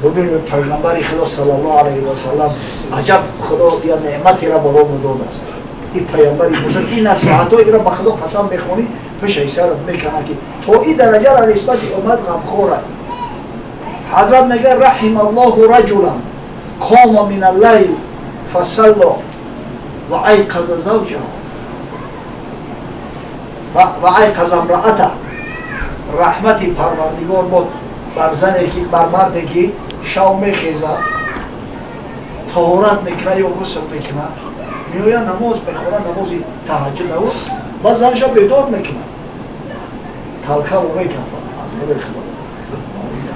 Бубинед, пайғамбари Худо саллаллоҳу алайҳи васаллам, аҷаб Худо я неъматеро баромо додааст. Ин пайғамбари бузург ин насиҳатҳоеро ба Худо қасам мехонӣ, пешаи сарат мекунад, ки то ин дараҷаро нисбати уммат ғамхора. Ҳазрат мегӯяд: раҳима аллоҳу раҷулан қома мин аллайл фасалло ва айқаза завҷаҳу ва айқаза имраата. Раҳмати Парвардигор бод бар зане ки, бар марде ки шав мехезад, таҳорат мекунад ё ғусл мекунад, меояд, намоз мехонад, намози таҳаҷҷуд ав, ба занша бедор мекунад, талхаво мекафад аз барои Худо.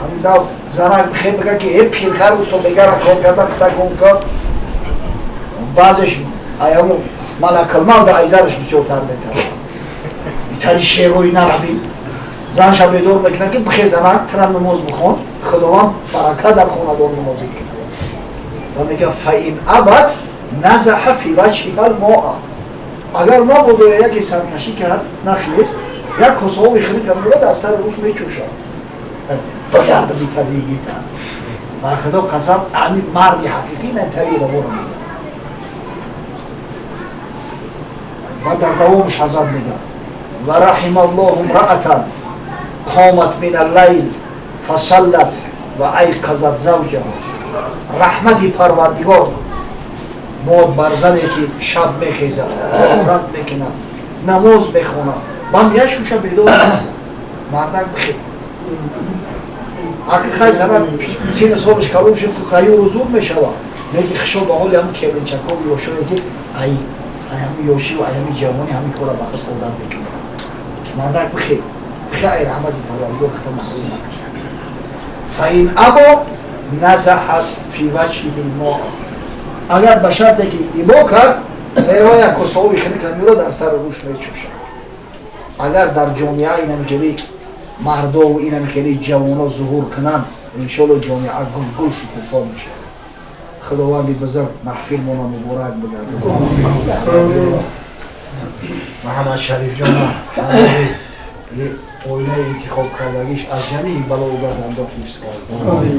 Ҳамин дав занак хел мегӯяд, ки э пирхар усто мегара кор карда кута гум кар. Баъзеш аяму малакалмавда айзараш бисёртар метарсад. Итари шерои нараби занша бедор мекунад, ки бихе, занак, тирам намоз бихон, Худованд барака дар хонадон намозӣ кунад. Ва мегӯяд: фаин абат назаҳа фи ваҷҳиҳа лмоа. Агар мабодо яке саркашӣ кард, нахест, як косаоби хеле кард, дар сари рӯш мечӯшад. Ба гард битадигита. Ба Худо қасам, ҳамин марди ҳақиқӣ нантари одаморо мегӯяд. Ва дар давомаш ҳазрат мегӯяд: ва раҳима аллоҳу имраатан қомат мин аллайл фасаллат ва айқазат завҷаҳу. Раҳмати Парвардигор бод бар зане ки шаб мехезад, таҳорат мекунад, намоз мехонад, бам яшуша бедор. Мардак, бихел аки хай занак сину солаш калон шуд, ғаюру зур мешавад, лекин хишо ба ҳоли ҳам келинчакову ёшое, ки ай ҳами ёшиву ай ҳами ҷавонӣ ҳамин кора ба худ одат мекунад, ки мардак, бихел, бихел, ай раҳмати Парвардигор худо маҳрум накунад. Фаин або назаҳат фи ваҷҳиҳи лмо. Агар ба шарте ки ибо кард, мерава, як косаоби хеле камиро дар сари рӯш мечӯшад. Агар дар ҷомеа инам хели мардову инам хели ҷавоно зуҳур кунанд, иншоалло ҷомеа гулгул шукуфо мешавад. Худованди бузург маҳфилмона муборак бигардад. Муҳаммад Шарифҷона, ҳамаи оилаи интихоб кардагиш аз ҷамии балову газандо ҳифз кард.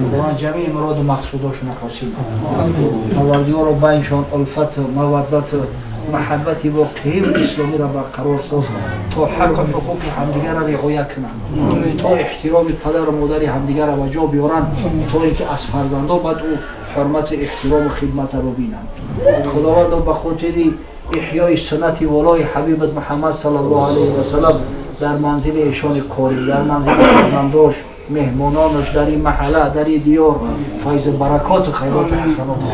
Худованд ҷамии муроду мақсудошона ҳосил. Парвардигоро, байншон улфату маваддату маҳаббати воқеию исломиро барқарор соз, то ҳаққу ҳуқуқи ҳамдигарро риоя кунанд, то эҳтироми падару модари ҳамдигарро ба ҷо биёранд, то ин ки аз фарзандо баъд ӯ ҳурмату эҳтирому хидматро бинанд. Худовандо, ба хотири эҳёи суннати волои ҳабибат Муҳаммад саллаллоҳу алайҳи васалам дар манзили эшони қорӣ, дар манзили фарзандош, меҳмононаш, дар ин маҳалла, дар ин диёр файзу баракоту хайроту ҳасаноти.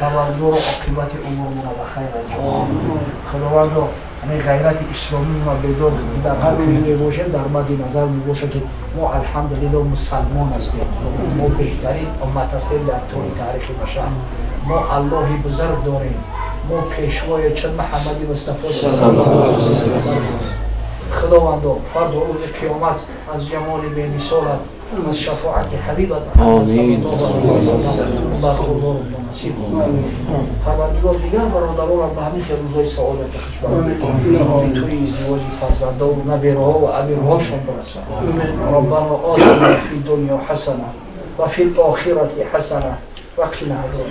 Парвардигоро, оқибати умурмона ба хайр анҷом. Худовандо, ҳамин ғайрати исломиро бедор, ки дар ҳар куҷо мебошем, дар мадди назар мебошад, ки мо алҳамдулилло мусалмон ҳастем, мо беҳтарин уммат ҳастем дар тӯли таърихи башар, мо Аллоҳи бузург дорем, мо пешвои чун Муҳаммади Мустафо. Худовандо, фардо рӯзи қиёмат аз ҷамоли бемисолат, аз шафоати ҳабибат бархурдору насиб. Парвардигор, дигар бародаронам ба ҳамин хел рӯзҳои саодати хушбахт, тӯи издивоҷи фарзандову набераҳо ва амирҳошон бирасад. Роббано отина фи дунё ҳасана ва фи лохирати ҳасана ва қина азоб.